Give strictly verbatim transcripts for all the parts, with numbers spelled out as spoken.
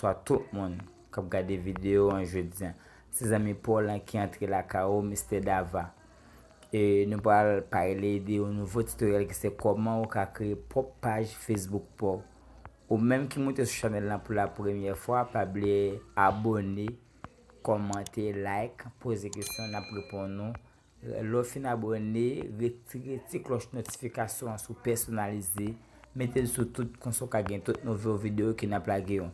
Bonswa tout moun k ap gade videyo an jodi a. Se zanmi pa w lan ki antre lakay ou, Mistè Dava. E nou pral pale de yon nouvo tutoriel ki se kòman ou ka kreye pwòp paj Facebook pa w. Ou menm ki moute sou chanèl lan pou la premyè fwa, pa bliye abòne, kòmante, like, poze kesyon, n ap reponn ou. Lè w fin abòne, retire ti klòch notifikasyon an sou pèsonalize, mete l sou tout, konsa w ka gen tout nouvo videyo ke n ap lage yo.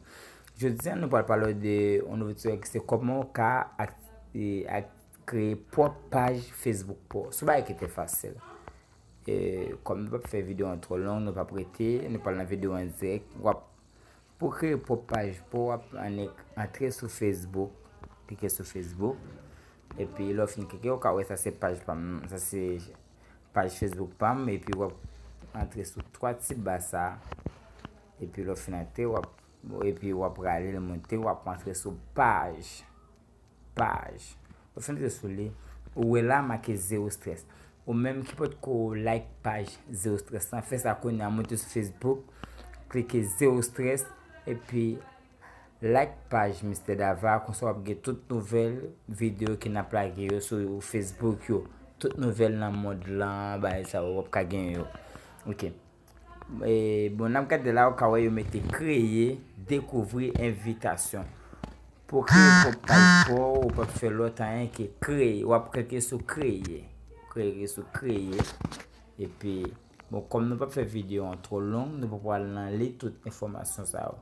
Jodi a, nou pral pale w de yon nouvo tutoriel ki se kòman w ka ak, e, ak kreye pwòp paj Facebook pa w. Se yon bagay ki trè fasil. E, kòm nou p ap fè videyo an twò long, nou p ap rete, nou pral nan videyo an dirèk. W ap, pou kreye pwòp paj pa w, w ap annik antre sou Facebook, klike sou Facebook. Epi lè w fin klike, ou ka wè sa se paj pa m, sa se paj Facebook pa m, epi w ap antre sou twa ti ba sa, epi lè w fin antre, w ap, epi w ap rale l monte, w ap antre sou paj, paj. Ou fin antre sou li, ou wè la make Zero Stress. Ou menm ki potko like paj Zero Stress lan, fè sa kounye a, moute sou Facebook, klike Zero Stress, epi like paj Mistè Dava, konsa w ap gen tout nouvèl videyo ke n ap lage yo sou Facebook yo. Tout nouvèl nan mond lan, bagay sa yo, w ap ka gen yo. Ok. E, bon, n ap gade la, ou ka wè yo mete kreye, dekouvri, envitasyon. Pou w kreye pwòp paj pa w, ou p ap fè lòt anyen ke kreye. W ap klike sou kreye. Klike sou kreye. Epi, bon, kòm nou p ap fè videyo an twò long, nou pa pral nan li tout enfòmasyon sa yo.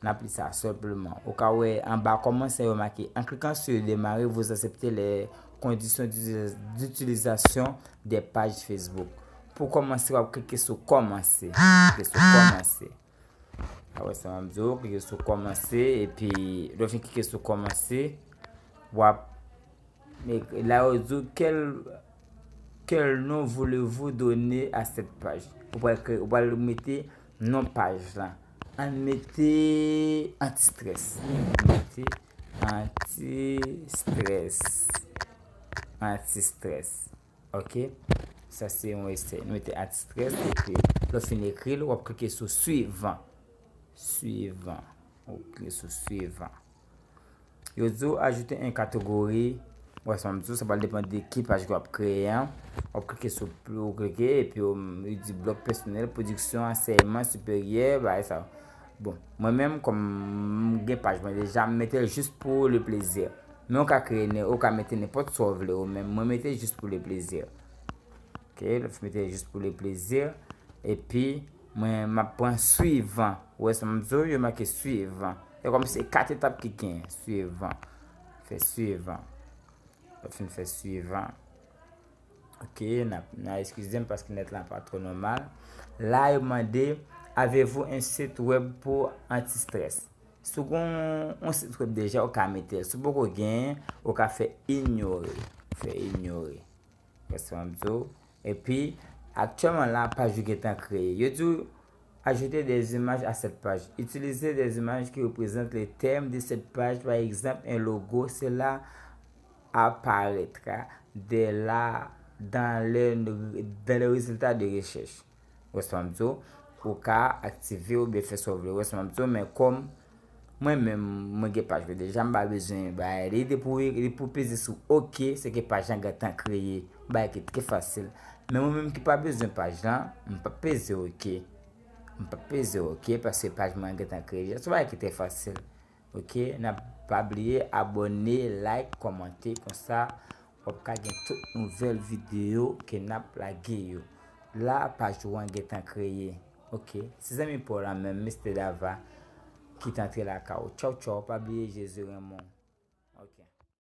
N ap li sa senpleman. Ou ka wè anba kòmantè yo make, en cliquant sur démarrer, vous acceptez les conditions d'utiliz-, d'utilisation des pages Facebook. Pou kòmanse, w ap klike sou kòmanse. Klike sou kòmanse. A wè sa m ap di w, klike sou kòmanse, epi lè w fin klike sou kòmanse, w ap, men la yo di w quel, quel nom voulez-vous donner à cette page? Ou pral kreye, ou pral mete non paj la. Ann mete anti-stress. Mete anti-stress. Anti-stress. Ok? Sa se yon esè. Nou mete anti-stress, epi lè w fin ekri l, w ap klike sou suivant. Suivant. Ou klike sou suivant. Yo di w ajoute en katégori. Wè sa m di w, sa pral depann de ki paj ke w ap kreye an. W ap klike sou pli, ou klike, epi yo, yo di blòg pèsonèl, pwodiksyon, ansèyman siperyè, bagay sa yo. Bon, mwen menm, kòm m gen paj mwen deja, m mete l jis pou le plezi. Men ou ka kreye, ou ka mete nenpòt sa w vle ou menm. Mwen mete jis pou le plezi. Ok, lè w fin mete jis pou le plezi. Epi, mwen, m ap pran suivant. Ou wè sa m di w, yo make suivant. Se kòmsi kat etap ki gen. Suivant. Fè suivant. Lè w fin fè suivant. Ok, n ap, n a eskize m paske nèt la pa twò nòmal. La, yo mande, avez-vous un site web pour anti-stress? Si w gen yon sit wèb deja, ou ka mete l. Si w poko genyen, ou ka fè inyore. Fè inyore. Wè sa m di w. Epi, aktyèlman la, paj ou gentan kreye. Yo di w, ajouter des images à cette page. Utiliser des images qui représentent les thèmes de cette page, par exemple un logo, cela apparaîtra dès là dans le, dans les résultats de recherche. Wè sa m di w, ou ka aktive oubyen fè sa w vle. Wè sa m di w, men kòm mwen menm, mwen gen paj mwen deja, m pa bezwen bagay li. Depi w, depi w peze sou ok, se ke paj lan gentan kreye. Bagay ki trè fasil. Men mwen menm ki pa bezwen paj lan, m p ap peze ok. M p ap peze ok, paske paj mwen gentan kreye deja. Se bagay ki trè fasil. Ok, n ap pa bliye abòne, like, kòmante, konsa w ap ka gen tout nouvèl videyo ke n ap lage yo. La, paj ou an gentan kreye. Ok, se zanmi pa w la menm, Mistè Dava, ki t antre lakay ou. Tchaw, tchaw, pa bliye Jezi renmen w.